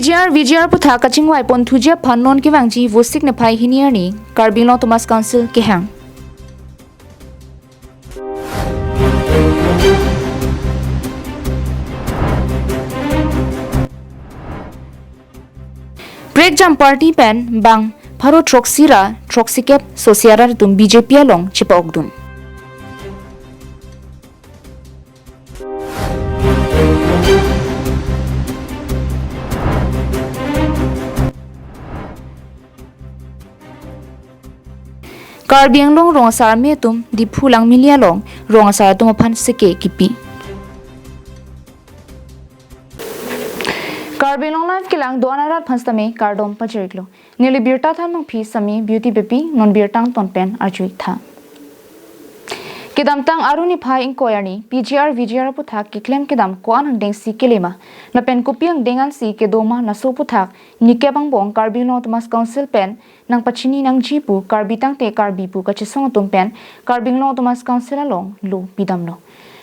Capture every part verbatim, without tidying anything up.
P G R V G R aputhak kachingvai ponthuji aphan non kevangji Vosik niphai hini arni Karbi Anglong Autonomous Council kehang. Prekjam party pen bang pharo throksi ra throksi kep sosi arat atum B J P along chepa-okdun. Karbi Anglong rong asar amei atum Diphu Langmili along rong asar atum aphan seke kipi. Karbi Anglong Live kelang do-an arat aphan sitame kardom pajir-iklo. Neli birta thanmangpi sitame Beauty Beypi, non birta angton pen arju-ik tha. Kedamtang Aru niphai ingkoi arni P G R V G R aputhak keklem kedam ko-an angdengsi kele ma, lapen kopi angdeng ansi kedo ma, laso aputhak nikep angbong Karbi Anglong Autonomous Council pen nangpachini nangji pu Karbi tangte Karbi pu kachesong atum pen Karbi Anglong Autonomous Council along lo pidamlo.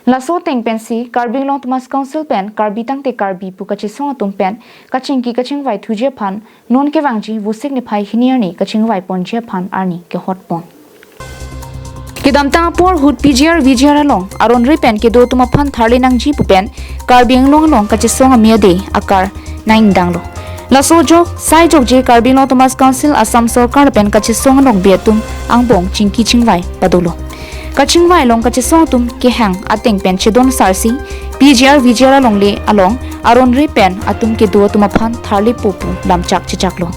Laso ateng pensi Karbi Anglong Autonomous Council pen Karbi tangte Karbi pu kachesong atum pen kachingki kachingvai thuji aphan non kevangji Vosik niphai hini arni kachingvai ponji aphan arni kehot pon. Kedamtang apor ahut P G R V G R along aron-re pen kedo atum aphan tharle nangji pu pen Karbi Anglong along kachesong amei ade akar nang-ingdanglo. Laso ajok sai jokje Karbi Anglong Autonomous Council, Assam Sorkar pen kachesong anokbe atum angbong chingki chingvai padolo. Kachingvai along kachesong atum kehang ateng pen chedon asarsi P G R V G R alongle along aron-re pen atum kedo atum aphan tharlepo pu lamchak chechaklo.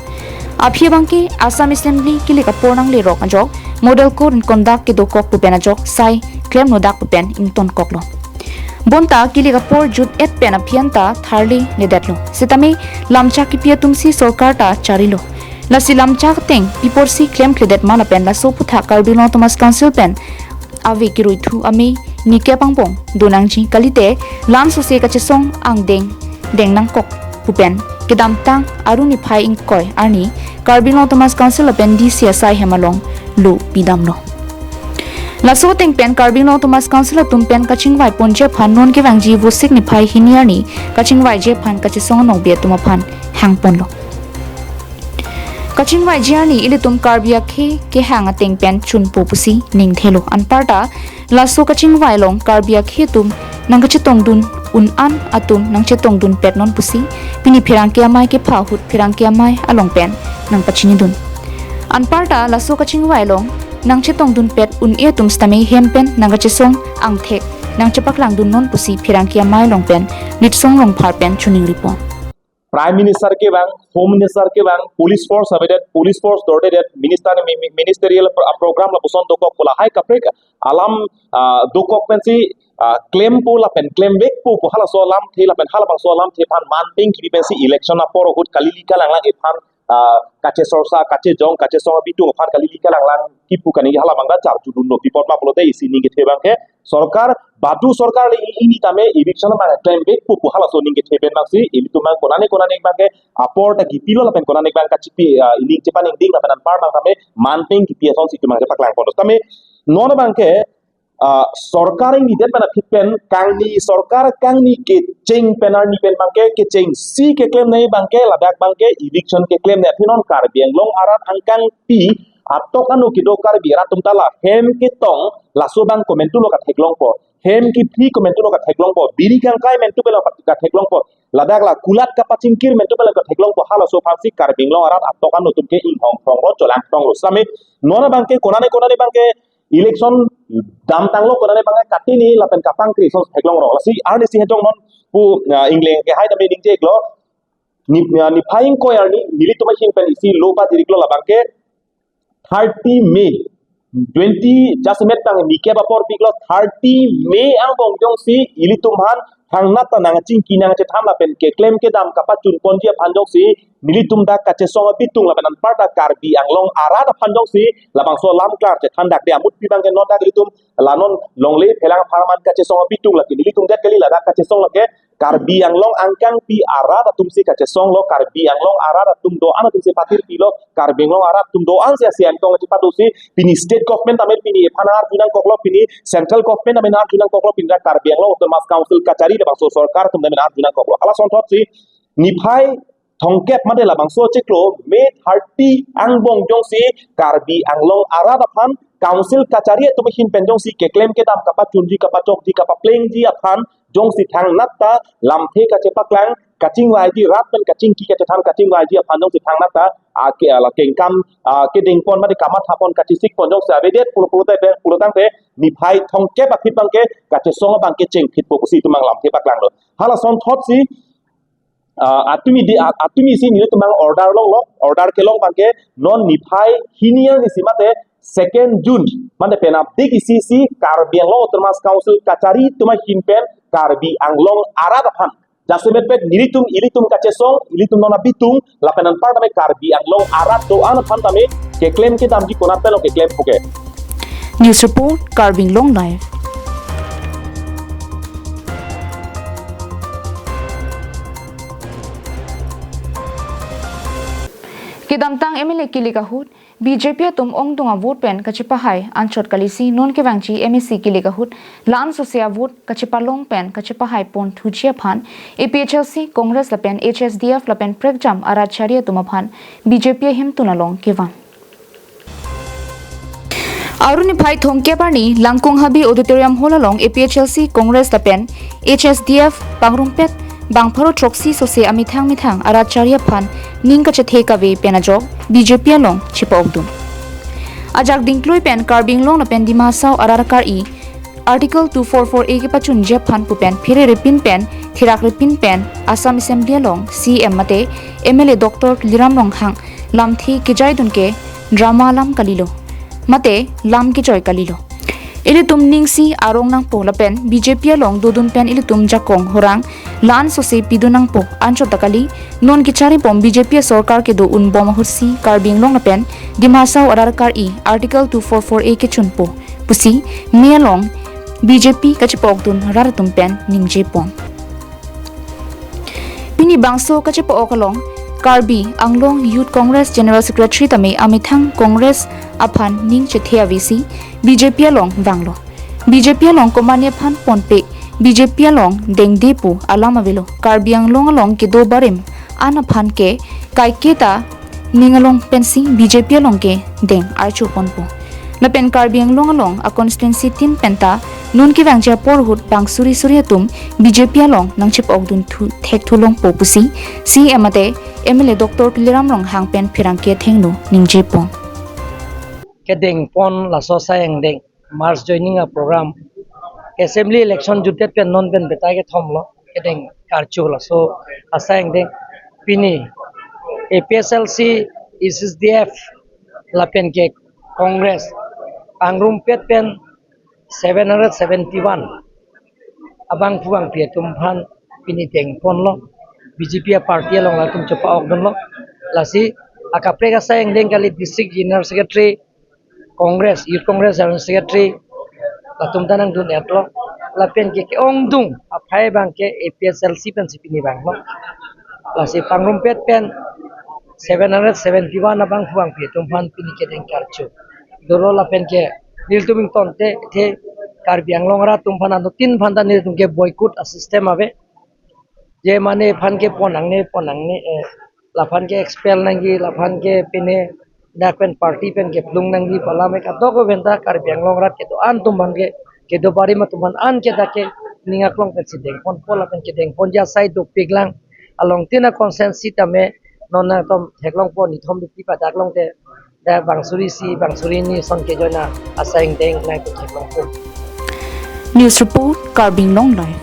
Aphi abangke Assam Assembly kilik apor nanglerok ajok Model Code and Conduct kedokok pu pen ajok sai klemnodak pu pen ingtonkoklo. Bonta kilik apor jut-et pen aphi anta tharleledetlo. Sitame lamchak kipi atumsi sorkar ta charilo. Lasi lamchak ateng pi apotsi klemkledet ma lapen laso aputhak Karbi Anglong Autonomous Council pen ave kiruithu amei nikep angbong do nangji kalite, lam sose kachesong angdeng deng nangkok pu pen kedamtang Aru niphai ingkoi arni Karbi Anglong Autonomous Council lapen D C asai hem along lo pidamlo. Laso ateng pen Karbi Anglong Autonomous Council atum pen kachingvai ponji aphan non kevangji Vosik niphai hini arni kachingvaiji aphan kachesong anokbe atum aphan hangponlo. Kachingvaiji arni ilitum Karbi akhei kehang ateng pen chunpo pusi ningthelo. Anparta laso kachingvai along Karbi akhei atum nangkachetongdun un-an atum nangchetongdunpetnon pusi pini pherangke amei kepha ahut pherangke amei along pen nangpachinidun. Anparta laso kachingvai along nangchetongdunpet un-e atum sitame hem pen nangkachesong angthek nangchepaklangdunnon pusi pherangke amei along pen Litsong Rongphar pen choningri pon. Prime Minister kevang, Home Minister kevang, Police Force avedet, Police Force dordedet, Minister mi-, mi-, Ministerial pro-, program lapuson dokok pu lahai kaprek alam, ah, dokok pensi, ah, klempo lapen klemvekpo pu halaso alamthe lapen halabangso alamthe aphan manpeng kipi pensi election apor ahut kalili kalanglang aphan, ah, kachesorsa, kachejong, kachesong abitung aphan kalili kalanglang kipu kaningje halabang ta charjudunlo. Pi apot ma pulote isi ningkethe abangke sorkar, badu sorkar le ini tame eviction abang klemvekpo pu halaso ningkethe pen abangsi ilitum abang konane konane abangke apor ta kipilo lapen konane abang kachipi, ah, ining chepaningding lapen anpar abang tame manpeng kipi asonsi itum abangke paklang ponlo. Tame non abangke, ah, sorkar ingnidet pen aphi pen kangni sorkar kangni kecheng pen arni pen abangke kechengsi keklem nangji abangke ladak abangke eviction keklem nangji aphi non Karbi Anglong arat angkangpi atok ano kedo Karbi arat atum ta la hem ketong laso abang komantu lo katheklongpo. Hem kiphli komantu lo katheklongpo. Biri kangkai mantu pelo katheklongpo. Ladak la kulat kapachingkir mantu pelo katheklongpo. Halaso aphansi Karbi Anglong arat atok ano atum ke inghong thronglo, cholang thronglo. Sitame non abangke konane konane abangke election damtanglo konane abangke katini lapen kapangkri ason theklonglo. Lasi arnisi hejong non pu, ah, ingleng kehai tame ningje-iklo. Ni, ah, niphai ingkoi arni nelitum ahin pen isi lo pajir-iklo labangke thirty May, twenty jasemet tang nikep apor pi-iklo, thirty May angbong jongsi ilitum aphan thangnat ta nangchingki nangchethan lapen keklem kedam kapachun ponji aphan jongsi nelitum dak kachesong abitung lapen anparta Karbi Anglong arat aphan jongsi labangso alam klar chethan dak de amut pi abangke non dak ilitum la non longle phelang apharman kachesong abitung lake nelitum det kali ladak kachesong lake Karbi Anglong angkangpi arat atumsi kachesonglo, Karbi Anglong arat atum do-an atumsi patirpilo, Karbi Anglong arat atum do-ansi asi angtong chipadosi, pini state government tame pini ephan arju nangkoklo, pini central government tame arju nangkoklo, pini dak Karbi Anglong Autonomous Council kachari labangso sorkar atum tame arju nangkoklo. Hala asonthotsi niphai thongkep mate labangso chiklo May thirty angbong jongsi Karbi Anglong arat aphan Council kachari atum ahin pen jongsi keklem kedam kapachunji kapachokji kapaplengji aphan jongsi thangnat ta lamthe kachepaklang kachingvaiji rat pen kachingki kachethan kachingvaiji aphan jongsi thangnat ta ake ala kengkam ah, kedengpon mate kamathapon kachesikpon jongsi avedet pulo pulote pulo tangte niphai thongkep aphi abangke kachesong abangke chengphitpo pusi itum abang lamthe paklanglo. Hala sonthotsi ah, atumi di ah, atumi si nelitum abang order longlo, order kelong abangke non niphai hini arnisi mate second June mate penap dik isi si Karbi Anglong Autonomous Council kachari atum ahin pen Karbi Anglong arat aphan jasemet pet nelitum ilitum kachesong ilitum non abitung lapen anpar tame Karbi Anglong arat do-an aphan tame keklem kedamji konat pen lo keklem puke. News report, Karbi Anglong Live. Kedamtang M L A kilik ahut B J P atum ongdung avote pen kachepahai anchot kalisi non kevangji M A C kilik ahut la-an sose avote kachepalong pen kachepahai pon thuji aphan A P H L C, Congress lapen H S D F lapen prekjam arat chari atum aphan B J P ahemtun along kevang. Arni phai thongkep arni Langkung Habe Auditorium Hall along A P H L C, Congress lapen H S D F pangrumpet bang pharo throksi sose amethang methang arat chari aphan ning kachethe kave pen ajok B J P along chepa-okdun. Ajak dingklui pen Karbi Anglong lapen Dima Hasao arat akari Article two four four A kepachunji aphan pu pen phere ripin pen thirak ripin pen Assam Assembly along C M mate M L A Doctor Tuliram Ronghang lamthe kejaidun ke drama alam kalilo mate lam kejoi kalilo. Ilitum ning si arong nangpo lapen B J P along dodun pen ilitum jakong horang la-an sose pidun nangpo anchot ta kali. Non kecharibom B J P sorkar kedo unbom ahutsi Karbi Anglong lapen Dima Hasao arat akari Article two four four A kechunpo pusi May along B J P kachepa-okdun rat atum pen ningjepon. Pini bangso kachepa-ok along Karbi Anglong Youth Congress General Secretary tame amethang Congress aphan ning chethe avesi B J P along vanglo. B J P along komane aphan ponpe, B J P along dengde pu alam avelo. Karbi Anglong along kedo barim an aphan ke kaiketa ning along pensi B J P along ke deng archo ponpo. Lapen Karbi Anglong along a constituency tin penta non kevangji apor ahut bang suri suri atum B J P along nangchepa-okdun thu thekthu longpo pusi C M mate M L A Doctor Tuliram Ronghang pen pherangke athengno ningjepon. Kedengpon laso asai angdeng mass joining a program. Assembly election jutdet pen non pen betai kethom lo kedeng karcho laso asai angdeng. Pini A P H L C, H S D F lapen ke Congress pangrumpet pen seven hundred seventy-one abangphu bangpi atum aphan pini dengponlo. B J P a party along latum chepa-okdunlo. Lasi akaprek asai angdeng kali District General Secretary, Congress, Youth Congress General Secretary, latum ta nangdun-etlo. Lapen ke ke-ongdung aphai abang ke A P H L C pensi pini vanglo. Lasi pangrumpet pen seven hundred seventy-one abangphu bangpi atum aphan pini kedeng karcho dolo. Lapen ke nelitum ingtonte the Karbi Anglong arat atum aphan anuttin aphan ta nelitum ke boycott a system ave. Je mane aphan ke pon nangne, pon nangne, eh, laphan ke expel nangji, laphan ke pine dak pen party pen keplung nangji pu alam ke kadokave ta Karbi Anglong arat kedo-an atum aphan ke, kedo barim atum aphan an ke dak ke ning aklong pensi dengponpo lapen kedengponji asai dopiklang. Along tin a constituency tame non nangtum theklongpo, nithom duti padak longte dak bang suri isi, bang suri hini ason kejoina asai angdeng nangtum theklongpo. News report, Karbi Anglong Live.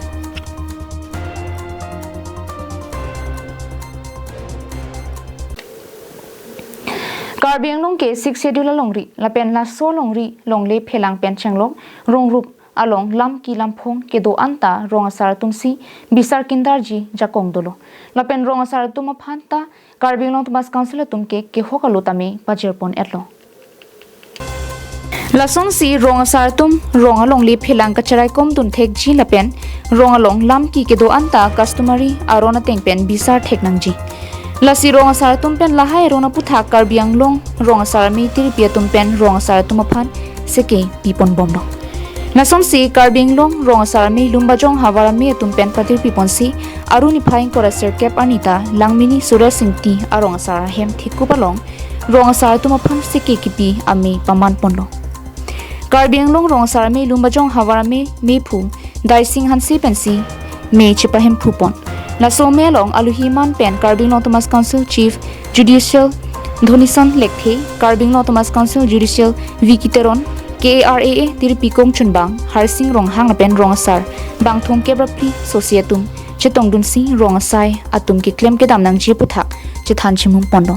Karbi Anglong ke Sixth Schedule alongri lapen laso alongri longle phelang pen chenglok rongrup along lam ki lamphong kedo-an ta rong asar atumsi bisar kindarji jakong dolo. Lapen rong asar atum aphan ta Karbi Anglong Autonomous Council atum ke kehok alo tame pajirpon-etlo. Lasonsi rong asar atum rong alongle phelang kacharaikom dunthekji lapen rong along lam ki kedo-an ta customary aron ateng pen bisar thek nangji. Lasi rong asar atum pen lahai aron aputhak Karbi Anglong rong asar amei tiripi atum pen rong asar atum aphan seke piponbomlo. Lasonsi Karbi Anglong rong asar amei Lumbajong havar amei atum pen patirpi ponsi, Aru niphai ingkoi ra sirkep arni ta Langmini Suresh Ingti arong asar ahem thekup along rong asar atum aphan seke kipi amei paman ponlo. Karbi Anglong rong asar amei Lumbajong havar amei mephu Daising Hanse pensi mei chepahemphu pon. Laso amei along aluhi man pen Karbi Anglong Autonomous Council Chief Judicial Dhonison Lekthe, Karbi Anglong Autonomous Council Judicial V K Teron, K A R A A tirpi kongchunbang Harsing Ronghang lapen rong asar bang thomkep ra phli sosi atum chetongdunsi rong asai atum keklem kedam nangji aputhak chethan chimum ponlo.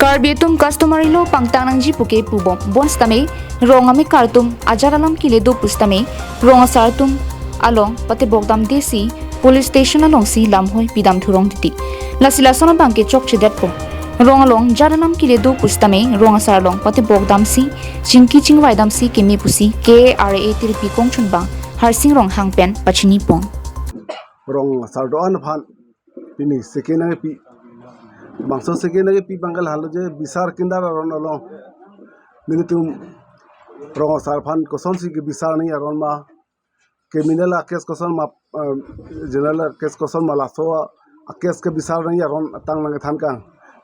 Karbi atum customary law pangtang nangji puke pubom, bonsitame rong amekar atum ajat alam kele do pusitame rong asar atum along patebok damdesi police station alongsi lamhoi pidam thurong titi. Lasi lason abang ke chokchedetpo. Rong along jat alam kele do pusitame rong asar along patebok damsi chingki chingvai damsi keme pusi K A R A A tirpi kongchunbang Harsing Ronghang pen pachini pon. Rong asar do-an aphan pini seke nangpi. Bangso seke nangpi abang ke lahelo je bisar kindar aron along nelitum rong asar aphan kosonsi kebisar nangji aron ma, criminal a case koson ma, eh, general a case koson ma, laso a case kebisar nangji aron atang nangthan kang.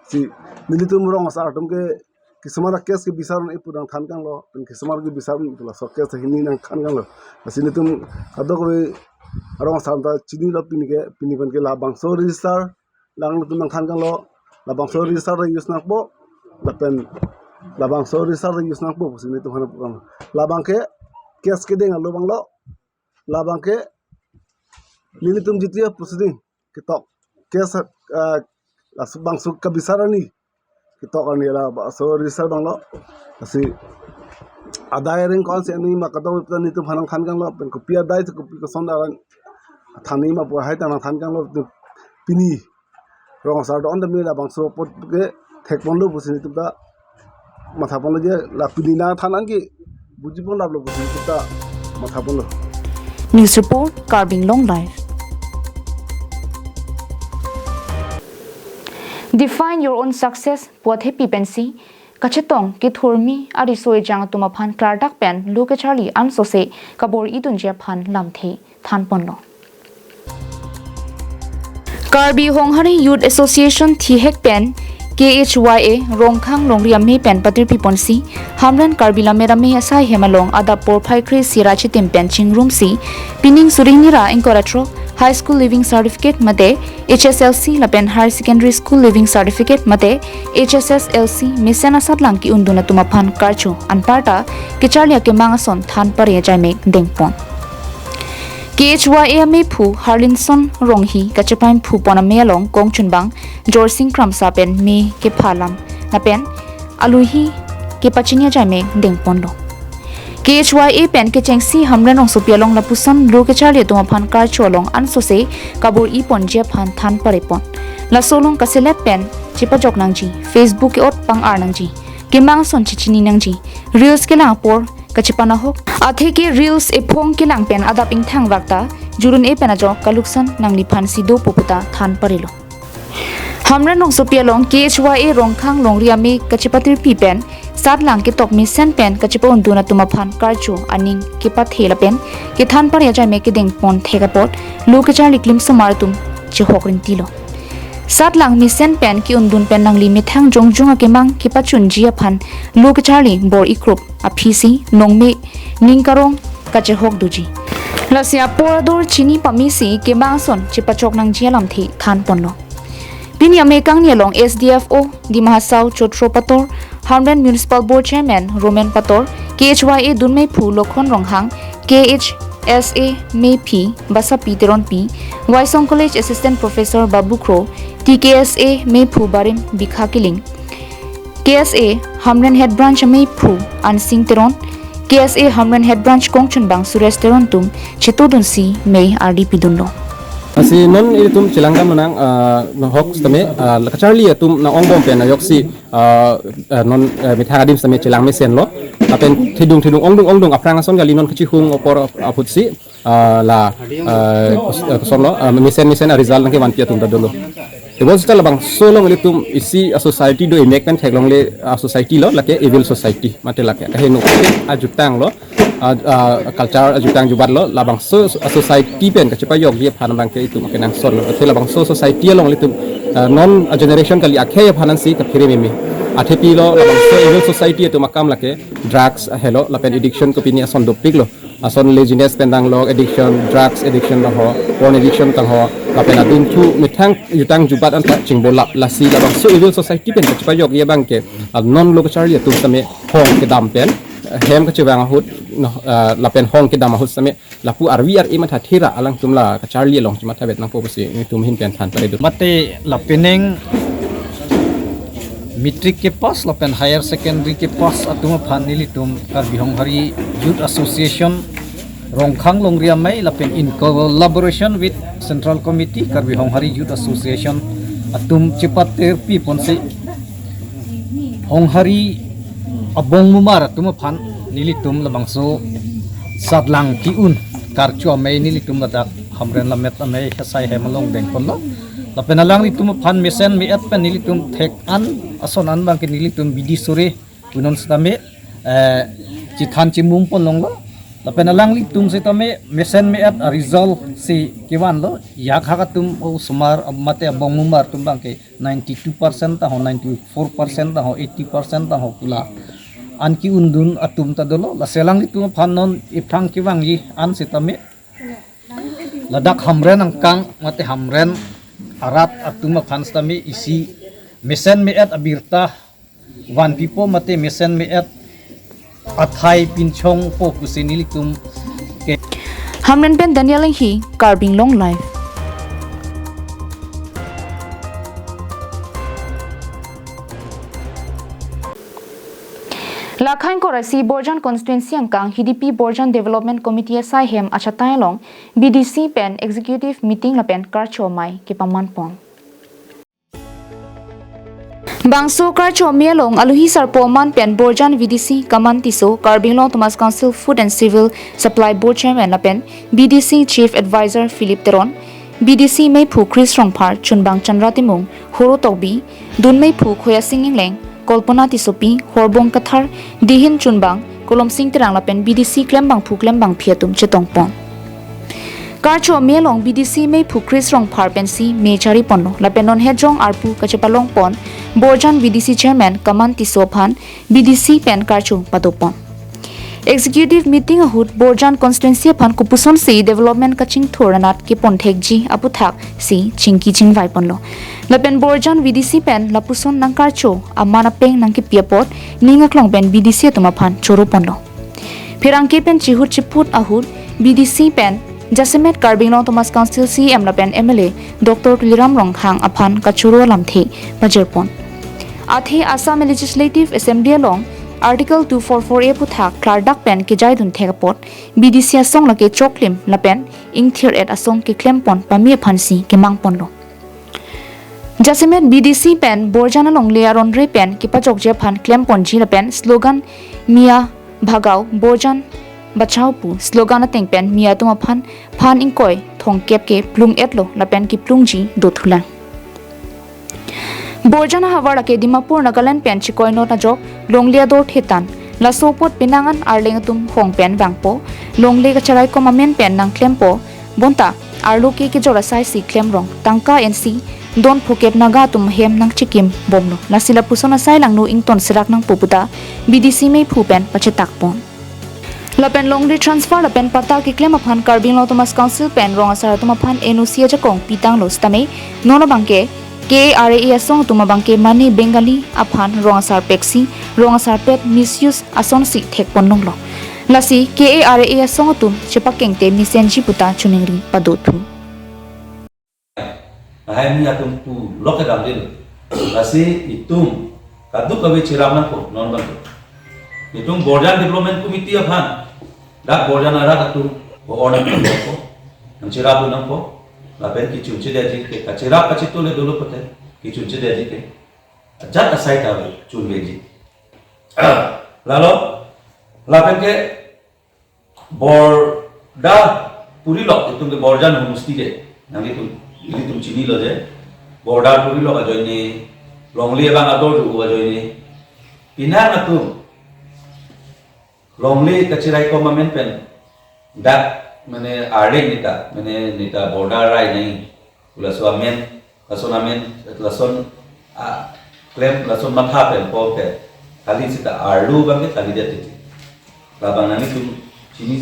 Si nelitum rong asar atum ke kisomar a case kebisar nangji pu nangthan kanglo, pen kisomar kebisar nangji pu laso case hini nangthan kanglo. Lasi nelitum kadokave rong asar ta chinilo pini ke, pini pen ke labangso register lang nelitum nangthan kanglo, labangso register ta use nangpo, lapen labangso register ta use nangpo pusi nelitum aphan pu kang. Labang ke case kedeng alo abanglo, labang ke nelitum jiti a proceeding ketok, case, ah, laso bangso kebisar arni ketok arni labangso register abanglo. Lasi adai areng ko-ansi nangji ma kadokave ta nelitum aphan nangthan kanglo, pen kopi adai si kopi koson aran than nangji ma pu hai ta nangthan kanglo. Pini rong asar do-an tame labangso apot ke thek ponlo pusi nelitum ta matha ponlo je, la pini nangthan an ke buji pon laplo pusi nelitum ta matha ponlo. News report, Karbi Anglong Live. Define your own success pu athepi pensi kachetong kethurmi ariso ejang atum aphan klardak pen lo kecharli ansose kabor-idunji aphan lamthe than ponlo. Karbi Honghari Youth Association thihek pen K H Y A Rongkhang Longri Amei pen patirpi ponsi Hamren Karbi Lammet Amei asai hem along adap porphai kre-isi ra chitim pen chingrumsi pining suri hini ra ingkoi ra throk High School Leaving Certificate mate H S L C lapen Higher Secondary School Leaving Certificate mate H S S L C mesen asatlang ke-undun atum aphan karcho anparta kecharli akemang ason than pare ajai mek dengpon. K H Y A ameiphu Harlinson Ronghi kachepahemphu pon amei along kongchunbang Jorsing Kramsa pen mei kephalam lapen aluhi kepachini ajai mek dengponlo. K H Y A pen kechengsi Hamren Rongsopi along lapuson lo kecharli atum aphan karcho along ansose kabor-iponji aphan than parepon. Laso along kaselet pen chepajok nangji, Facebook ke-ot pang-ar nangji, kemang ason chechini nangji, reels kelang apor kachepanahok, atheke reels ephong kelang pen adap ingthang vakta jurun e pen ajok kaluksan nangliphan si do pu puta than parelo. Hamren Rongsopi along K H Y A Rongkhang Longri Amei kachepatirpi pen satlang ketok mesen pen kachepa-undun atum aphan karcho aning kepathe lapen kethan pare ajai mek kedengpon thek apot lo kecharli klimsomar atum chehok rintilo. Satlang mesen pen ke-undun pen nangli methang jongjung akemang kepachunji aphan lo kecharli bor-ikrup aphisi nongme ning karong kachehok doji. Lasi apor ador chini pamesi kemang ason chepachok nangji alamthe than ponlo. Pini amei kangni along S D F O Dima Hasao Chotro Pator, Hamren Municipal Board Chairman Roman Pator, K H Y A dunmeiphu Lokhon Ronghang, K H S A meiphi Basapi Teronpi, Waisong College Assistant Professor Babu Kro, T K S A meiphu Barim Bikha Kiling, K S A Hamren Head Branch ameiphu Ansing Teron, K S A Hamren Head Branch kongchunbang Suresh Teron atum chetodunsi mei ardi pidunlo. Lasi non ilitum chelang dam nang, ah, hok sitame, ah, kacharli atum nang-ongbom pen ajoksi, ah, ah, non, ah, methang adim sitame chelang mesenlo. Lapen thedung thedung ongdung ongdung aphrang ason kali non kachihung apor aphutsi, ah, la, ah, kos-, ah, kosonlo, ah, mesen mesen a-result nangkevanpi atum ta dolo. Tebon seta labangso along ilitum isi a-society do imek pen theklongle a-society lo, lake Evel Society mate lake kaheno ajutang lo, a, a, culture ajutang jubat lo. Labangso a-society pen kachepajokji aphan abangke itum kenangsot lo. Athe labangso society along ilitum, a, non a-generation kali akhei aphan ansi kaphere meme. Athe pilo labangso Evel Society atum akam lake drugs helo lapen addiction kopine ason dopik lo. Ason laziness pen tanglo, addiction, drugs addiction tangho, porn addiction tangho, lapen adun thu methang jutang jubat anta chingbolap. Lasi labangso Evel Society pen kachepajokji abangke, a, non lo kacharli atum sitame hong kedam pen, hem kachevang ahut, no, a, lapen hong kedam ahut sitame lapu arvi ar-e matha thera alangtum la kacharli along chematha vet nangpo pusi nelitum ahin pen than pare do. Mate lapenang matric kepass lapen higher secondary kepass atum aphan nelitum Karbi Honghari Youth Association Rongkhang Longri Amei lapen in collaboration with Central Committee Karbi Honghari Youth Association atum chepaterpi ponsi Honghari abongmumar atum aphan nelitum labangso satlang ki-un karcho amei nelitum ladak Hamren Lammet Amei asai hem along dengponlo. Lapen alanglitum aphan mesen me-et pen nelitum thek an ason an abangke nelitum bidi sore punon sitame, eh, chethan chemum ponlonglo. Lapen alanglitum sitame mesen me-et a-result si kevanlo. Yak hak atum osomar mate abongmumar atum abangke ninety-two percent tangho, ninety-four percent tangho, eighty percent tangho pu la an ki-undun atum ta dolo. Lasi alanglitum aphan non iphrang kevangji an sitame ladak Hamren angkang mate Hamren arat atum aphan sitame isi mesen me-et abirta vanpipo mate mesen me-et athai pinchongpo pusi nelitum ke. Hamren pen Daniel Enghi, Karbi Anglong Live. Lakhain korasi Borjan constituency angkang H D P Borjan Development Committee asai hem achatai along B D C pen executive meeting lapen karcho amei kepamanpon. Bangso karcho amei along aluhi sarpo aman pen Borjan V D C Kaman Tisso, Karbi Anglong Autonomous Council Food and Civil Supply Board Chairman lapen B D C Chief Advisor Philip Teron, B D C meiphu Chris Rongphar, chunbang Chandra Timung, Horo Tokbi, dun meiphu Khoyasing Engleng, Kalpana Tissopi, Horbong Kathar, dihin chunbang Kolomsing Terang lapen B D C klembangphu klembangphi atum chetongpon. Karcho amei along B D C meiphu Chris Rongphar pensi mei chariponlo lapen non hejong arpu kachepalongpon Borjan V D C Chairman Kaman Tisso aphan B D C pen karcho padopon. Executive meeting ahut Borjan constituency aphan kopusonsi development kachingthur anat kepon thekji aputhak si chingki chingvaiponlo. Lapen Borjan V D C pen lapuson nangkarcho aman apeng nangkepi apot ning aklong pen B D C atum aphan choroponlo. Pherangke pen chihut chiput ahut B D C pen jasemet Karbi Anglong Autonomous Council C E M lapen M L A Doctor Tuliram Ronghang aphan kachoro alamthe pajirpon. Athe Assam Legislative Assembly along Article two four four A aputhak klardak pen kejaidun thek apot B D C asong lake choklim lapen ingthir-et asong keklempon pame aphansi kemangponlo. Jasemet B D C pen Borjan alongle aron re pen kepajokji aphan klemponji lapen slogan Miya Bhagao Borjan Bachao pu slogan ateng pen miya atum aphan phan ingkoi thomkep keplung-etlo lapen keplungji dothulang. Borjan ahavar lake Dimapur Nagaland pen chikoi not ajok longle ador thetan. Laso apot penang an arleng atum hong pen vangpo, longle kacharaikom amen pen nangklempo, bonta arlo ke kejor asai si klemrong, tangka ensi don phokep naga atum hem nangchikim bomlo. Lasi lapuson asai langno ington serak nangpo puta B D C meiphu pen pachetakpon. Lapen longle transfer lapen patta keklem aphan Karbi Anglong Autonomous Council pen rong asar atum aphan N O C ajakong pitanglo sitame non abangke K A R A asong atum abangke mane Bengali aphan rong asar peksi, rong asar pet misuse asonsi thekponlonglo. Lasi K A R A asong atum chepakengte mesenji puta choningri padothu. Lahai mi atum pu lok kedam dil. Lasi itum kaduk kave cherap nangpo non bang. Itum Borjan Development Committee aphan dak Borjan arat atum ko-an nangpo, nangcherap nangpo. Lapen kechun chedetji ke, kacherap kachetu le dolo pote, kechun chedetji ke. Ajat asai kave chunveji. Lalo lapen ke Borda puri lok itum ke Borjan homosti ke. Nanglitum, ilitum chinilo je. border puri lo ajoine, longle abang ador ju ajoine, pinang atum longle kachirai kom amen pen dak mane arle neta, mane neta border rai nai, laso amen, lason amen, lason a klem, lason matha pen po ke kali seta arlu abang ke kalidet titi. Labang nanglitum chini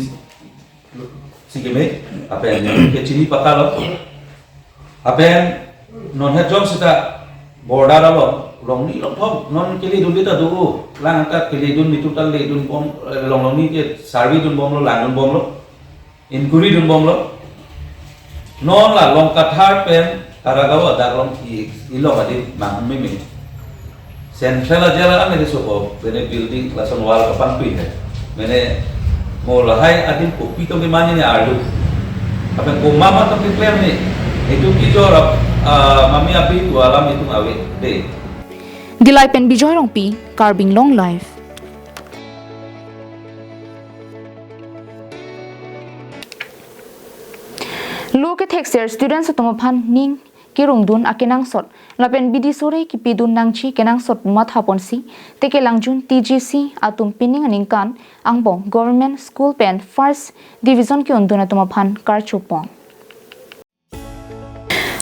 si keme, apen ke chini pakalo. Apen non het jong seta border along longle longthom non kele dun ta do, lang ta kele dun, nitum ta le dun bom, eh, long longle ke survey dun bomlo, lang dun bomlo, inquiry dun bomlo. Non la Long Kathar pen Taragaon adak along i, ilong adim mang meme. Central a jail alam ke sopo, mane building lason wall kapangpi he. Mane mo lahai adim kopi tong ke mane ne arlu. Apen komat tong ke klem ne. Itum kejor ap, ah, mami api tu alam itum ave de. Dillai pen Bijoy Rongpi, Karbi Anglong Live. Lo kethekser students atum aphan ning kerungdun akenangsot lapen bidi sore kipidun nangji kenangsot mathaponsi Tekelangjun T G C atum pining aningkan angbong Government School pen First Division ke-undun atum aphan karchopon.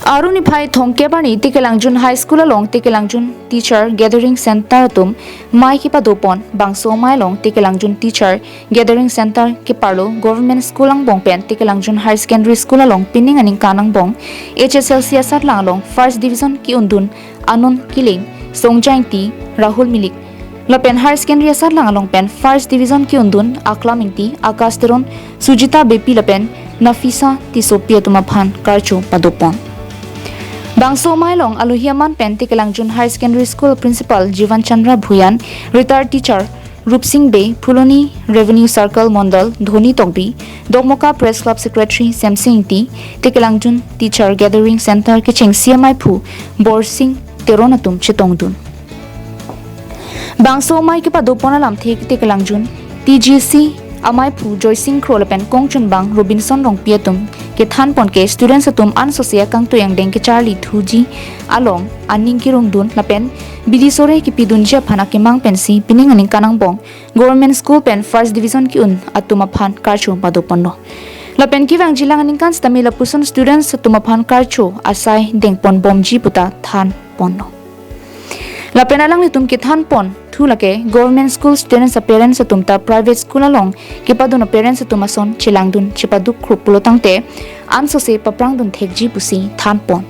Arni phai thomkep arni Tekelangjun High School along Tekelangjun Teacher Gathering Center atum mei kepadopon. Bangso mei along Tekelangjun Teacher Gathering Center keparlo Government School angbong pen Tekelangjun Higher Secondary School along pining aningkan angbong H S L C asatlang along First Division ke-undun Anon Killing, Songja Ingti, Rahul Milik lapen Higher Secondary asatlang along pen First Division ke-undun Aklam Ingti, Akash Teron, Sujita Beypi lapen Nafisa Tissopi atum aphan karcho padopon. Bangso mei along alohi aman pen Tekelangjun Higher Secondary School Principal Jivan Chandra Bhuyan, Retired Teacher Rupsing Bey, Phuloni Revenue Circle Mondol Dhoni Tokbi, Dokmoka Press Club Secretary Semsing Ingti, Tekelangjun Teacher Gathering Center kechengsi amaiphu Borsing Teron atum chetongdun. Bangso mei kepadopon alamthe Tekelangjun T G C amaiphu Joysing Kro lapen kongchunbang Robinson Rongpi atum kethanpon ke students atum ansose akangtui angdeng kecharli thuji along aning kerungdun lapen bidi sore kipidunji aphan akemang pensi pining aningkan angbong Government School pen First Division ke-un atum aphan karcho padoponlo. Lapen kevangjilang aningkan sitame lapuson students atum aphan karcho asai dengponbomji puta thanponlo. Lapen alanglitum kethanpon thu lake Government School students a-parents atum ta private school along kepadun a-parents atum ason chelangdun chepaduk krup pulo tangte ansose paprangdun thekji pusi thanpon.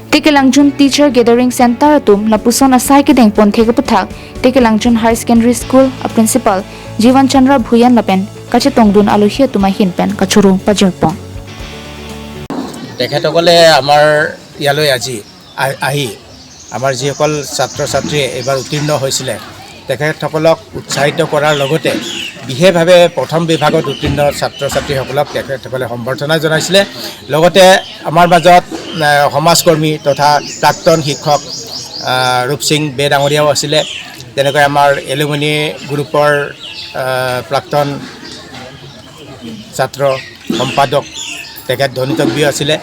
Tekelangjun Teacher Gathering Center atum lapuson asai kedengpon thek aputhak Tekelangjun Higher Secondary School a-Principal Jivan Chandra Bhuyan lapen kachetongdun alohi atum ahin pen kachoro pajirpon. তেখেতসকলে আমাৰ ইয়ালৈ আজি আ- আহি আমাৰ যিসকল ছাত্ৰ ছাত্ৰীয়ে এইবাৰ উত্তীৰ্ণ হৈছিলে, তেখেতসকলক উৎসাহিত কৰাৰ লগতে বিশেষভাৱে প্ৰথম বিভাগত উত্তীৰ্ণ ছাত্ৰ ছাত্ৰীসকলক তেখেতসকলে সম্বৰ্ধনা জনাইছিলে। লগতে আমাৰ মাজত, এ, সমাজকৰ্মী তথা প্ৰাক্তন শিক্ষক, আ, ৰূপসিং বে ডাঙৰীয়াও আছিলে। তেনেকৈ আমাৰ এলুমিনি গ্ৰুপৰ, আ, প্ৰাক্তন ছাত্ৰ সম্পাদক তেখেত ধনী তকবিও আছিলে।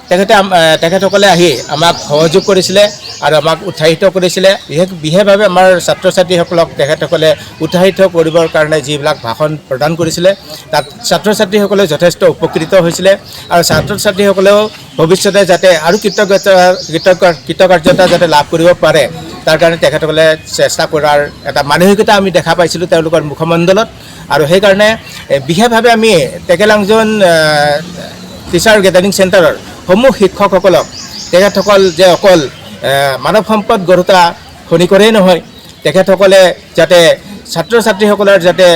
তেখেতে আম- এ, তেখেতসকলে আহি আমাক সহযোগ কৰিছিলে আৰু আমাক উৎসাহিত কৰিছিলে। বিশেষ বিশেষভাৱে আমাৰ ছাত্ৰ ছাত্ৰীসকলক তেখেতসকলে উৎসাহিত কৰিবৰ কাৰণে যিবিলাক ভাষণ প্ৰদান কৰিছিলে, তাত ছাত্ৰ ছাত্ৰীসকলে যথেষ্ট উপকৃত হৈছিলে আৰু ছাত্ৰ ছাত্ৰীসকলেও ভৱিষ্যতে যাতে আৰু কৃতজ্ঞতা কৃতজ্ঞ কৃতকাৰ্যতা যাতে লাভ কৰিব পাৰে, তাৰ কাৰণে তেখেতসকলে চেষ্টা কৰাৰ এটা মানসিকতা আমি দেখা পাইছিলোঁ তেওঁলোকৰ মুখমণ্ডলত। আৰু সেইকাৰণে, এ, বিশেষভাৱে আমি টেকেলাংজন, এ, টিচাৰ গেডাৰিং চেণ্টাৰৰ সমূহ শিক্ষকসকলক তেখেতসকল যে অকল, এ, মানৱ সম্পদ গঢ়োতা খনিকৰেই নহয়, তেখেতসকলে যাতে ছাত্ৰ ছাত্ৰীসকলৰ যাতে,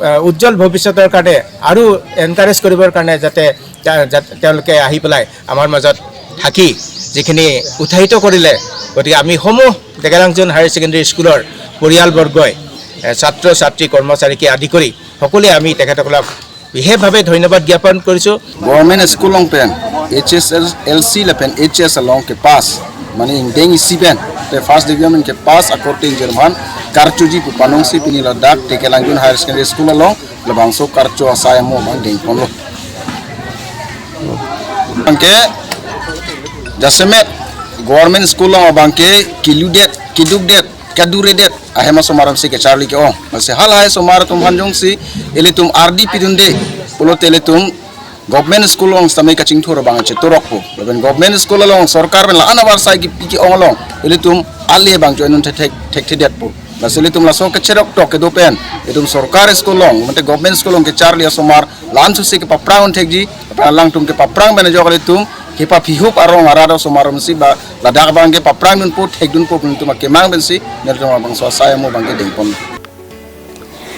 এ, উজ্জ্বল ভৱিষ্যতৰ কাৰণে আৰু এনকাৰেজ কৰিবৰ কাৰণে যাতে তা- যাতে তেওঁলোকে আহি পেলাই আমাৰ মাজত থাকি যিখিনি উৎসাহিত কৰিলে, গতিকে আমি সমূহ টেকেলাংজন হায়াৰ ছেকেণ্ডেৰী স্কুলৰ পৰিয়ালবৰ্গই, এ, ছাত্ৰ ছাত্ৰী, কৰ্মচাৰীকে আদি কৰি সকলোৱে আমি তেখেতসকলক বিশেষভাৱে ধন্যবাদ জ্ঞাপন কৰিছোঁ। Government school along pen H S L C lapen H S along ke pass, mane ingdeng isi pen te first division ke pass akorte ingjirman karchuji pu panongsi pini ladak Tekelangjun Higher Secondary School along labangso karcho asai amo abang dengponlo. Anke Jasemet government school along abangke kiludet, kidukdet, kaduredet ahem asomar atumsi kecharli ke-ong. Lasi halahai asomar atum aphan jongsi ilitum ardi pidunde pulote ilitum government school along sitame kachingthur abang chetorokpo. Lapen government school along sorkar pen la-an avarsai kipi ke-ong along ilitum ale abang join un thek thek thekthedetpo. Lasi ilitum laso kecherok tok kedo pen ilitum sorkar school along, mate government school along kecharli asomar la-an sose kepaprang un thekji, lapen alangtum kepaprang pen ajok ilitum kepaphihup arong arat asomar atumsi ba ladak abangke paprang dunpo, thekdunpo pu ilitum akemang pensi nelitum labangso asai amo abangke dengpon.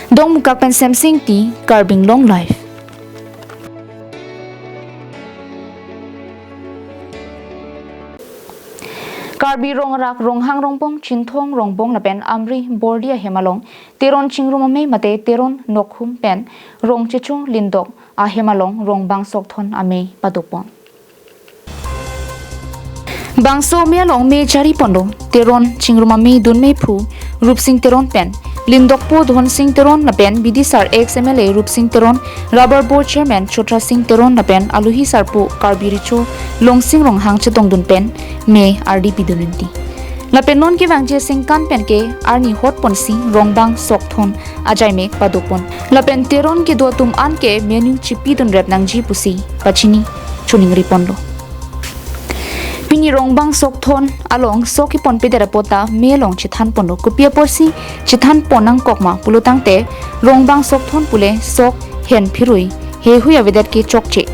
Dongmukak pen Semsing Ingti, Karbi Anglong Live. Karbi Rongrak, Ronghang Rongbong, Chinthong Rongbong lapen Amri Bordi ahem along Teron Chingrum Amei mate Teron Nokhum pen Rong Checho Lindok ahem along Rongbang Sokthon amei padopon. Bangso amei along mei chariponlo Teron Chingrum Amei dunmeiphu Rupsing Teron pen Lindokpo Dhonsing Teron lapen bidisar ex M L A Rupsing Teron, Rubber Board Chairman Chotra Sing Teron lapen aluhi sarpo Karbi Recho Longsing Ronghang chetongdun pen mei ardi pidun rinti. Lapen non kevangji asengkan penke arni hotponsi Rongbang Sokthon ajaimek padopon. Lapen Teron kedo atum anke menu chipidun rep nangji pusi pachini choningriponlo. Pini Rongbang Sokthon along sok kepon pedet apot ta mei along chethanponlo. Kopi aporsi chethanpon nangkok ma pulotangte Rongbang Sokthon pule sok hen phirui hehui avedet ke chokche.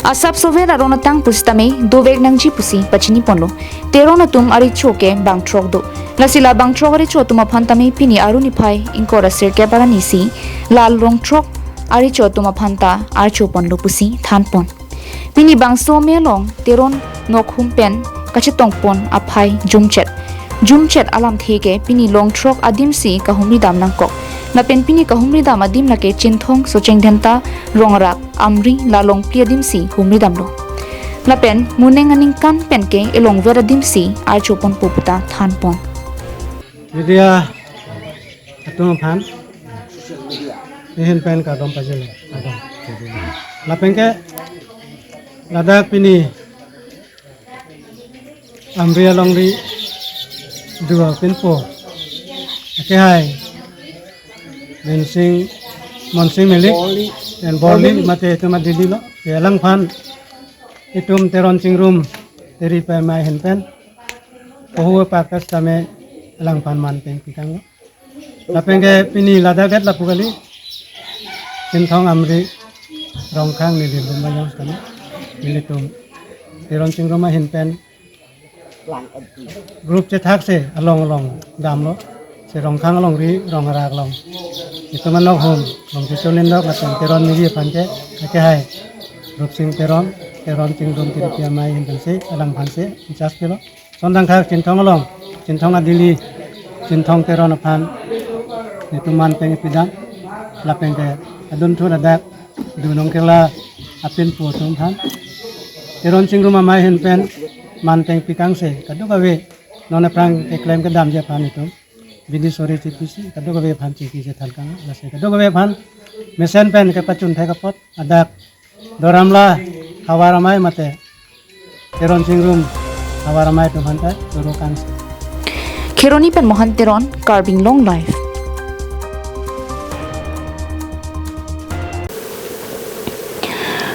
Asap sovel aron atang pusitame dovek nangji pusi pachiniponlo. Teron atum arecho ke bangthrok do. Lasi la bangthrok arecho atum aphan tame pini Aru niphai ingkoi ra sirkep arnisi la rongthrok arecho atum aphan ta archoponlo pusi thanpon. Pini bangso amei along Teron Nokhum pen kachetongpon aphai jumchet. Jumchet alamthe ke pini longthrok adimsi kahumridam nangkok. Lapen pini kahumridam adim lake Chinthong Socheng Dhenta, Rongrak, Amri la longphli adimsi humridamlo. Lapen muning aningkan penke elongver adimsi archoponpo puta thanpon. Media atum aphan ehin pen kardom pajelo, kardom. Lapenke ladak pini Amri alongri dua pinpo akehai Mensing, Monsing Melik, Borli. Dan Borli, Borli. Mate itum adili lo. Ya, alangphan itum Teron Chingrum Teri Pemai ahin pen pohu pakas tame alangphan man peng pikang lo. Lapenke pini ladak det lapu kali. Chinthong Amri Rongkhang neli bumbayang tame. Nelitum Teron Chingrum ahin pen group chethak se along along damlo. Se Rongkhang alongri Rongrak along. Itum Nokhum, Rong Checho Lindok lapen Teron neli aphan ke akehai Rupsing Teron, Teron Chingrum Tiri Pemai ahin pensi alangphan si in-charge kilo. Sondang thak Chinthong along, Chinthong adili, Chinthong Teron aphan nelitum man peng pidam, lapenke adun thu ladak dunong kela apinpo atum aphan. Teron Chingrum Amei ahin pen man peng pikang se kadokave non aphrang keklem kedamji aphan itum bidi sori chipisi kadokave aphan chiki chethan kang, lasi kadokave aphan mesen pen kepachun thek apot adak Doramla Havar Amei mate Teron Chingrum Havar Amei atum aphan ta turu kang se. Kheroni pen Mohan Teron, Karbi Anglong Live.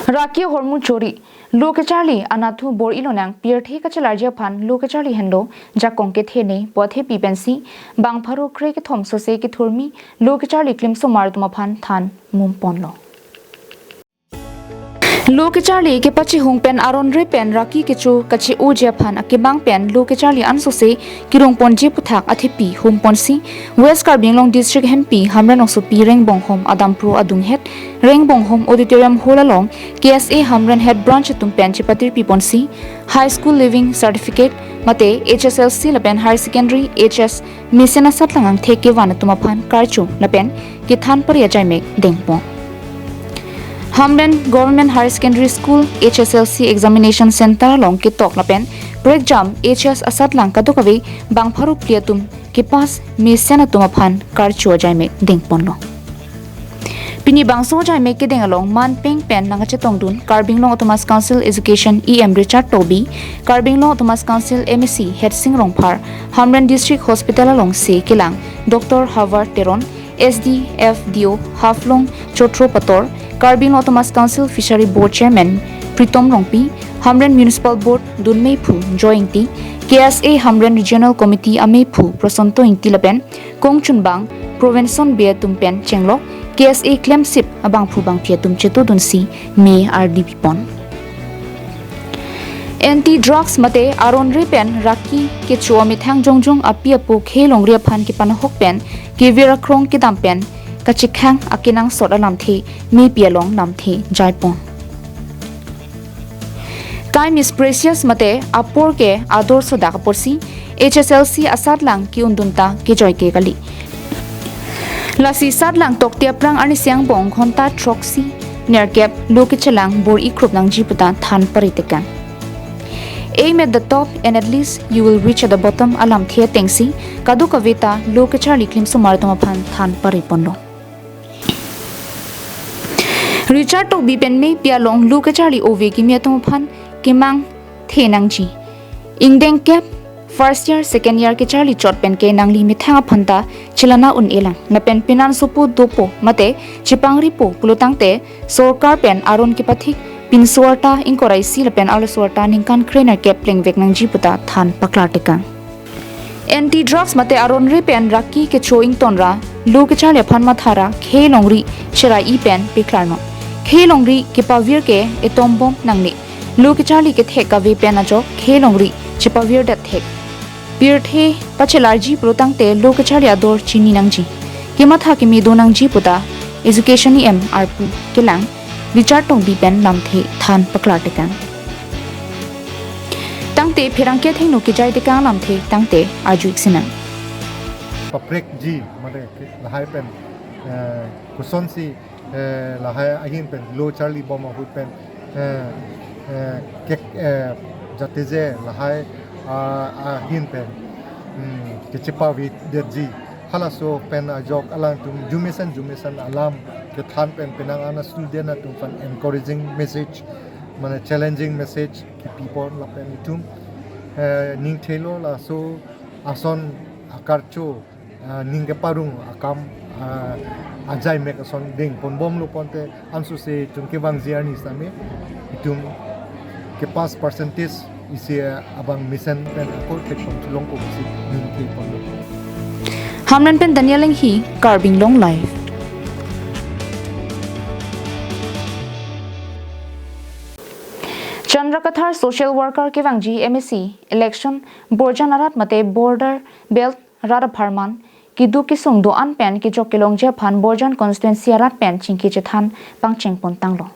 Raki ahormu chori, lo kecharli anatthu bor-ilonang pirthe kachelarji aphan lo kecharli henlo jakong kethe ne pu athepi pensi bang pharo krekethom sose kethurmi lo kecharli klimsomar atum aphan than mumponlo. Lo kecharli kepachihung pen aron re pen raki kecho kache-oji aphan akemang pen lo kecharli ansose kerungponji aputhak athepi humponsi West Karbi Anglong District hempi Hamren Ongsopi Rengbonghom Adampro adunghet Rengbonghom Auditorium Hall along K S A Hamren Head Branch atum pen chepatirpiponsi High School Leaving Certificate mate H S L C lapen Higher Secondary H S mesen asatlang angthek kevan atum aphan karcho lapen kethan pari ajaimek dengpon. Hamren Government Higher Secondary School H S L C Examination Center along ketok lapen prekjam H S asatlang kadokave bang pharo phli atum kepass mesen atum aphan karcho ajaimek dengponlo. Pini bangso ajaimek kedeng along manpeng pen nangkachetongdun Karbi Anglong Autonomous Council Education E M Richard Tokbi, Karbi Anglong Autonomous Council M A C Hersing Rongphar, Hamren District Hospital alongsi kelang Doctor Havar Teron, S D F D O Haflong Chotro Pator, Karbi Anglong Autonomous Council Fishery Board Chairman Pritom Rongpi, Hamren Municipal Board dun meiphu Joy Ingti, K S A Hamren Regional Committee ameiphu Prosonto Ingti lapen kongchunbang Provenson Bey atum pen chenglok K S A klemsip abangphu bangphi atum chetongdunsi me ardi pipon. Anti drugs mate aron re pen raki kecho amethang jongjong api apo khei longri aphan kepanahok pen kevir akrong kedam pen kachekhang akenangsot alamthe mepi along lamthe jaipon. Time is precious mate apor ke ador sodak apotsi H S L C asatlang ke-undun ta kejoike kali. Lasi satlang tokte aphrang arnisi angbong ghonta throksi nerkep lo kechelang bor-i krup nangji puta than paritekang. Aim at the top and at least you will reach at the bottom alamthe atengsi kadokave ta lo kecharli klimsomar atum aphan than pariponlo. Richard Tokbi pen mepi along lo kecharli ove kimi atum aphan kemangthe nangji. Ingdeng kep first year, second year kecharli chot pen ke nangli methang aphan ta chelana un-elang. Lapen penan sopo dopo mate chepangripo pulotangte sorkar pen aron kepathik pinso arta ingkoi ra isi lapen arloso arta ningkan krenerkep plengvek nangji puta than paklartekang. Anti drugs mate aron re pen raki kecho ingtonra lo kecharli aphan mathara khei longri cherai pen peklarnon. Khei longri kepavir ke etombom nangne. Lo kecharli kethek kave pen ajok khei longri chepavirdet thek. Pirthe pachelarji pulotangte lo kecharli ador chini nangji. Kematha keme do nangji puta Education E M arpu kelang Richard Tokbi pen lamthe than paklartekang. Tangte pherangke athengno kejaitekang lamthe tangte arju-ik sinang. Paprekji mate lahai pen, eh, kosonsi, eh, lahai ahin pen lo charli bom ahut pen, eh, eh, kek, eh, jatije lahai, ah, ahin pen, hmm, kechepavidetji. Halaso pen ajok alangtum jumesen jumesen alam kethan pen penang ana student atum aphan encouraging message, mane challenging message kipipon lapen itum, eh, ningthelo laso ason akarcho, ah, ning keparong akam, ah, ajaimek ason dengponbomlo pulote ansose itum kevangji arni sitame itum kepass percentage isi abang mesen pen ako thekpon chulongpo pusi ningthepon. Hamren pen Daniel Enghi, Karbi Anglong Live. Chandra Kathar social worker kevangji M A C election borjan arat mate border belt rat apharman keduk kesung do-an pen kejok kelongji aphan Borjan constituency arat pen chingki chethan pangchengpon tanglo.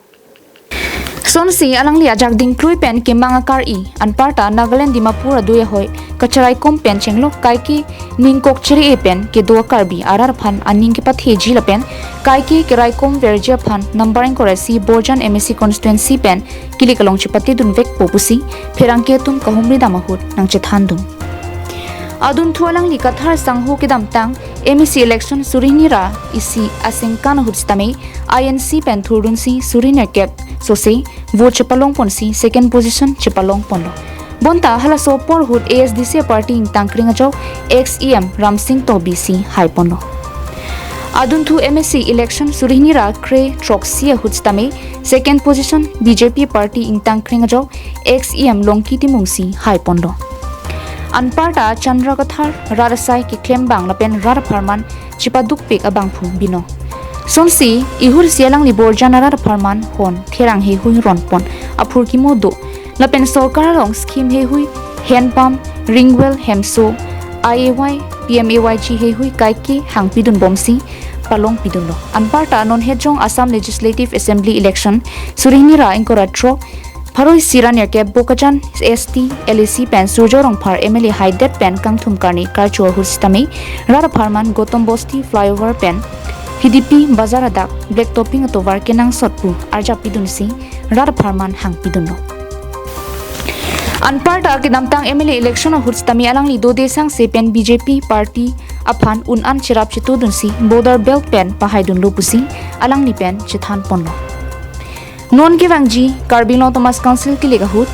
Sonsi alangli ajak dingklui pen kemang akar-i anparta Nagaland Dimapur adui ahoi kacharaikom pen chenglok kaike ningkok chiri-e pen kedo a-Karbi arat aphan aning kepatheji lapen kaike keraikom verji aphan number ingkoi ra isi Borjan M A C constituency pen kilik along chepatedunvekpo pusi pherangke atum kahumri dam ahut nangchethandun. Adunthu alangli Kathar sangho kedamtang M A C election suri hini ra isi asengkan ahut sitame I N C pen thurdunsi suri nerkep sose vote chepalongponsi second position chepalongponlo. Bonta halaso apor ahut A S D C party ingtangkreng ajok ex E M Ramsing Tokbi si haiponlo. Adunthu M A C election suri hini ra kre throksi ahut sitame second position B J P party ingtangkreng ajok ex E M Longki Timung si haiponlo. Anparta Chandra Kathar rat asai keklembang lapen rat apharman chepadukpik abangphu binong. Sonsi ihur si alangli Borjan arat apharman hon therang heihui ronpon aphurkimo do. Lapen sorkar along scheme heihui, hand pump, ring well, hemso, I A Y, P M A Y G heihui kaike hangpidunbomsi palongpidunlo. Anparta non hetjong Assam Legislative Assembly election suri hini ra ingkoi ra throk pharo isi ra nerkep Bokajan S T L A C pen Surjo Rongphar M L A haidet pen kangthum karni karcho ahut sitame rat apharman Gautam Bosti flyover pen Hidipi bazar adak black topping atovar kenangsot pu arjapidunsi rat apharman hangpidunlo. Anparta kedamtang M L A election ahut sitame alangli Dode Sangse pen B J P party aphan un-an cherap chetudunsi border belt pen pahaidunlo pusi alangli pen chethanponlo. Non kevangji Karbi Anglong Autonomous Council kilik ahut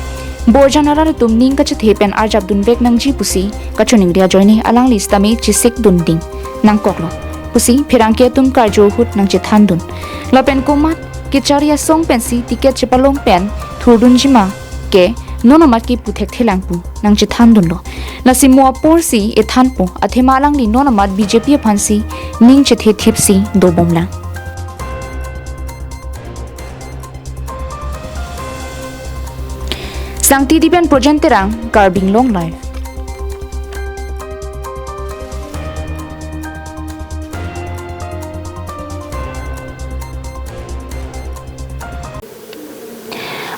Borjan arat atum ning kachethe pen arjapdunvek nangji pusi kachiningri ajoine alangli sitame chesikdunding nangkoklo pusi pherangke atum karju ahut nangchethandun. Lapen komat kechari asong pensi ticket chepalong pen thurdunjima ke non amat ke puthekthelang pu nangchethandunlo. Lasi mo aporsi ethanpo athema alangli non amat B J P aphansi ning chethe thipsi dobomlang. Sangti Dipen Projen Terang, Karbi Anglong Live.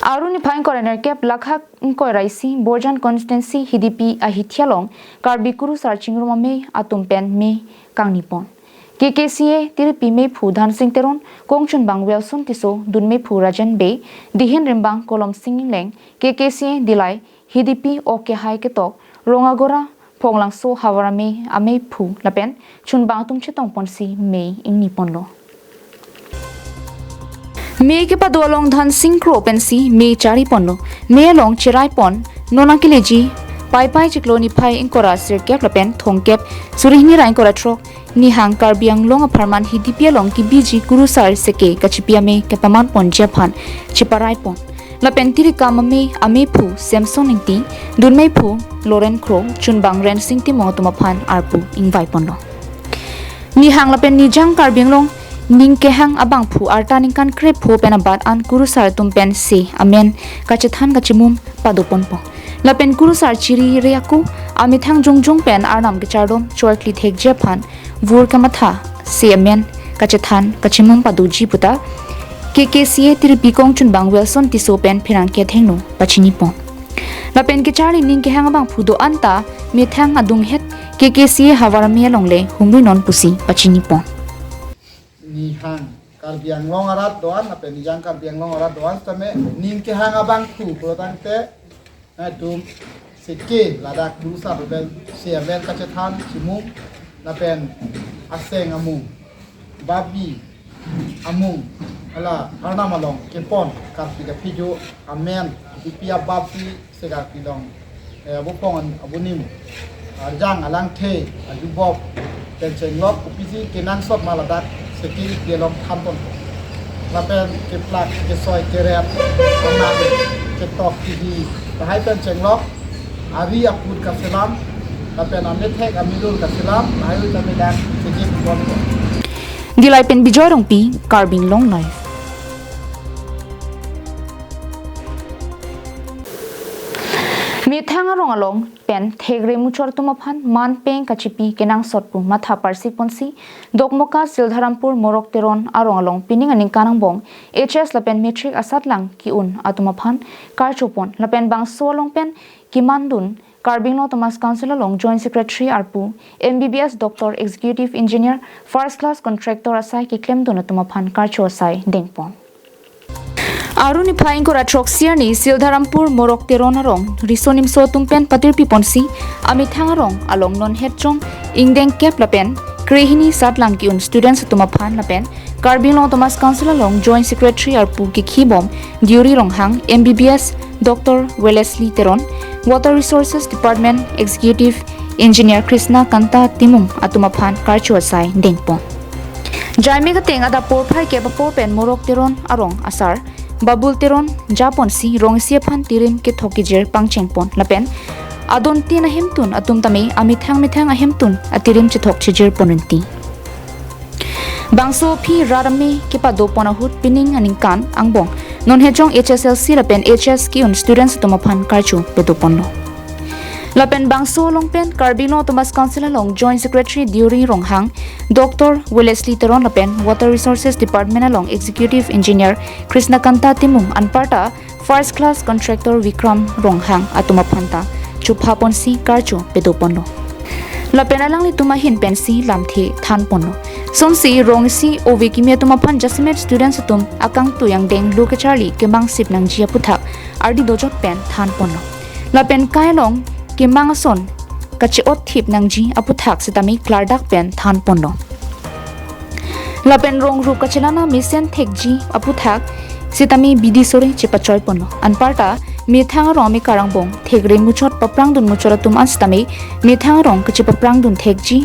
Arni phai ingkoi ra nerkep lakhak ingkoi ra isi Borjan constituency Hidipi ahithi along Karbi Kurusar chingrum amei atum pen mei kangnipon. K K C A tiripi meiphu Dhansing Teron, kongchunbang Wilson Tisso, dun meiphu Rajen Bey, dihin rimbang Kolomsing Ingleng, K K C A Dillai, Hidipi ok kehai ketok, Rongagora, Phonglangso havar amei ameiphu lapen chunbang atum chetongponsi mei ingniponlo. Mei kepado along Dhansing Kro pensi mei chariponlo. Mei along cheraipon non akeleji Paipai chiklo niphai ingkoi ra sirkep lapen thomkep suri hini ra ingkoi ra throk nihang Karbi Anglong apharman Hidipi along kebiji Kurusar seke kachipi amei kepamanponji aphan cheparaipon. Lapen tirikam amei ameiphu Samson Ingti, dun meiphu Loren Kro, chunbang Rensing Timung atum aphan arpu ingvaiponlo. Nihang lapen nijang Karbi Anglong ning kehang abangphu arta ningkan krepho pen abat an Kurusar atum pen se amen kachethan kachimum padoponpo. Lapen Kurusar chiri re aku amethang jongjong pen arnam kechardom choikli thekji aphan vur kamatha se amen kachethan kachimum padoji puta K K C A tiripi kongchunbang Wilson Tisso pen pherangke athengno pachinipon. Lapen kecharli ning kehang abangphu do-an ta methang adunghet K K C A havar amei along le humrinon pusi pachinipon. Nihang Karbi Anglong arat do-an lapen nijang Karbi Anglong arat do-an sitame ning kehang abangphu pulotangte atum seke ladak Kurusar pen se amen kachethan chimum lapen aseng amung, babi amung, hala arnam along kepon karpi kaphijo amen, ipi ababi se karpi along, eh, abupong an-, abunim arjang alangthe ajubok pen chenglok kopisi kenangsot ma ladak seke ipi along thanpon. Lapen keplak kesoi keret anak ketok kidi lahai pen chenglok ari aput kaselam lapen amethek amidul kaselam lahai pen medak seke ponpon. Dillai pen Bijoy Rongpi, Karbi Anglong Live. Methang arong along pen thekre muchor atum aphan man peng kachipi kenangsot pu matha parsiponsi Dokmoka Sildharampur Morok Teron arong along pining aningkan angbong H S lapen matric asatlang ki-un atum aphan karchopon lapen bangso along pen kemandun Karbi Anglong Autonomous Council along Joint Secretary arpu M B B S Doctor Executive Engineer First Class Contractor asai keklemdun atum aphan karcho asai dengpon. Arni phai ingkoi ra throksi arni Sildharampur Morok Teron arong riso nimso atum pen patirpiponsi amethang arong along non hetjong ingdeng kep lapen krehini satlang ki-un students atum aphan lapen Karbi Anglong Autonomous Council along Joint Secretary arpu kekhibom Deuri Ronghang, M B B S Doctor Wellesley Teron, Water Resources Department Executive Engineer Krishna Kanta Timung atum aphan karcho asai dengpon. Jaime kateng adap porphai kep apor pen Morok Teron arong asar Babul Teron japonsi rong isi aphan tirim kethok kejir pangchengpon lapen adontin ahemtun atum tame amethang methang ahemtun atirim chethok chejirpon rinti. Bangso aphi rat amei kepadopon ahut pining aningkan angbong non hetjong H S L C lapen H S ki-un students atum aphan karcho pedoponlo. Lapen bangso along pen Karbi Anglong Autonomous Council along Joint Secretary Deuri Ronghang, Doctor Wellesley Teron lapen Water Resources Department along Executive Engineer Krishna Kanta Timung anparta First Class Contractor Vikram Ronghang atum aphan ta chuphaponsi karcho pedoponlo. Lapen alanglitum ahin pensi lamthe thanponlo. Sonsi rong isi ove kimi atum aphan jasemet students atum akangtui angdeng lo kecharli kemangsip nangji aputhak ardi dojot pen thanponlo. Lapen kai along kemang ason kache-otthip nangji aputhak sitame klardak pen thanponlo. Lapen rong rup kachelang amesen thekji aputhak sitame bidi sore chepachoiponlo. Anparta methang arong amekar angbong thekre muchot paprangdun muchot atum an sitame methang arong kachepaprangdun thekji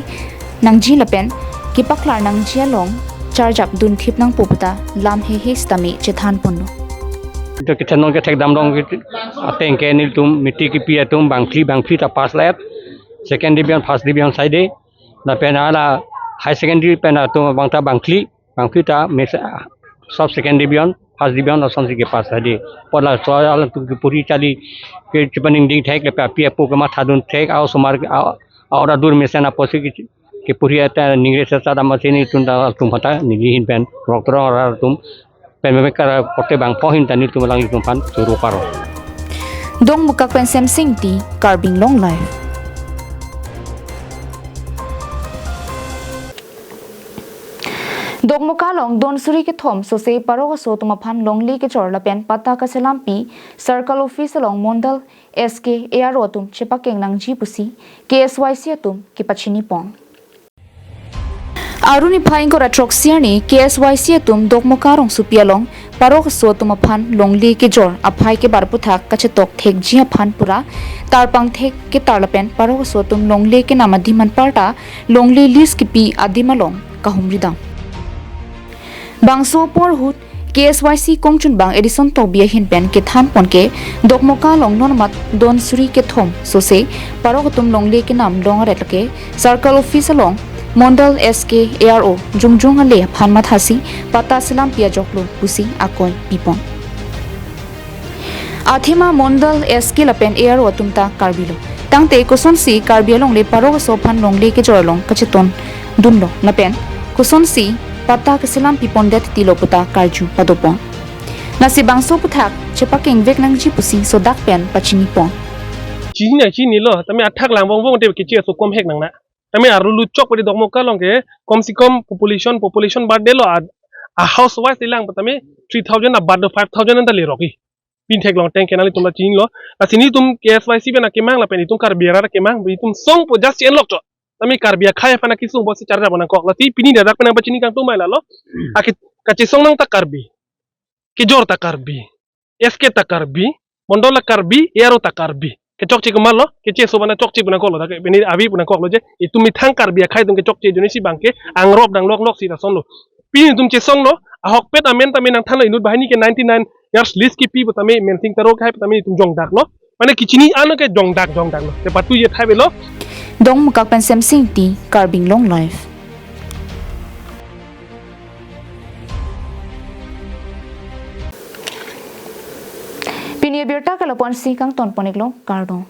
nangji lapen kepaklar nangji along charjap dunthip nangpo puta lam hehe sitame chethanponlo. Itum kethenong kethekdam dong ke ateng ke nelitum matric kepi atum bangphli bangphli ta pass let, second division first division saide, lapen hala higher secondary pen atum bangta bangphli bangphli ta mes sub second division first division asonsi kepass saide. Apot laso alanglitum kepuri charli ke chepaningding thek lapen api apo kemathadun thek, a-osomar ke a-, a-ora dur mesen apotsi ke kepuri ata ningre sasa dam ase nelitum ta atum phan ta neli ahin pen rok terong arat atum pen mekar korte bangpho ahin ta nelitum alanglitum aphan choro paro. Dongmukak pen Semsing Ingti, Karbi Anglong Live. Dokmoka along don suri kethom sose parok aso atum aphan longle kejor lapen patta kachelampi Circle Office along Mondal S K A R O atum chepakeng nangji pusi K S Y C atum kepachinipon. Arni niphai ingkoi ra throksi arni K S Y C atum Dokmoka rongsopi along parok aso atum aphan longle kejor aphai kebar aputhak kachetok thekji aphan pura tarpang thek ketar lapen parok aso atum longle kenam adim anparta longle list kepi adim along kahumri dam. Bangso apor ahut K S Y C kongchunbang Edison Tokbi ahin pen kethanpon ke Dokmoka along non amat don suri kethom sose parok atum longle kenam long aret lake Circle Office along Mondal S K A R O jongjong ale aphan mathasi patta chelampi ajoklo pusi akoi pipon. Athema Mondal S K lapen A R O atum ta Karbi lo. Tangte kosonsi Karbi alongle parok aso aphan longle kejor along kacheton dunlo lapen kosonsi patta kachelampi pondet tilo puta karju padopon. Lasi bangso aputhak chepakengvek nangji pusi sodak pen pachinipon. Chini na chinilo, tame athak lang vong vong te keche aso kom hek nang na. Tame arlu luchok padi Dokmoka along ke, kom si kom population, population birth de lo a, a house wise ilang tame three thousand a birth do five thousand anta le roki. Pin theklong teng kenal itum la chinilo. Lasi nelitum K S Y C pen akemang lapen itum Karbi arat akemang, itum songpo just chen lok cho. Tame Karbi akhei aphan akesung pusi charjap nangkok. Lasi pini dadak pen nangpachini kangtung mai lalo. Ake kachesong nang ta Karbi. Kejor ta Karbi. S K ta Karbi, Mondal ta Karbi, A R O ta Karbi. Kechokche komatlo, keche aso aphan chokche pu nangkoklo, dak pini avi pu nangkoklo je, itum methang Karbi akhei atum kechokche ajoine si bang ke, angrop dang lok lok si lasonlo. Pini itum chesonglo, ahokpet amen tame nangthanlo inut banghini ke ninety-nine years list kepi pu tame Mensing Taro akhei pu tame itum jongdaklo. Mane kechini ano ke jongdak jongdaklo. Te patu ye thai avelo. Dongmukak pen Semsing Ingti, Karbi Anglong Live. Pini abirta ke lapu-an si kangtonpon iklo, kardom.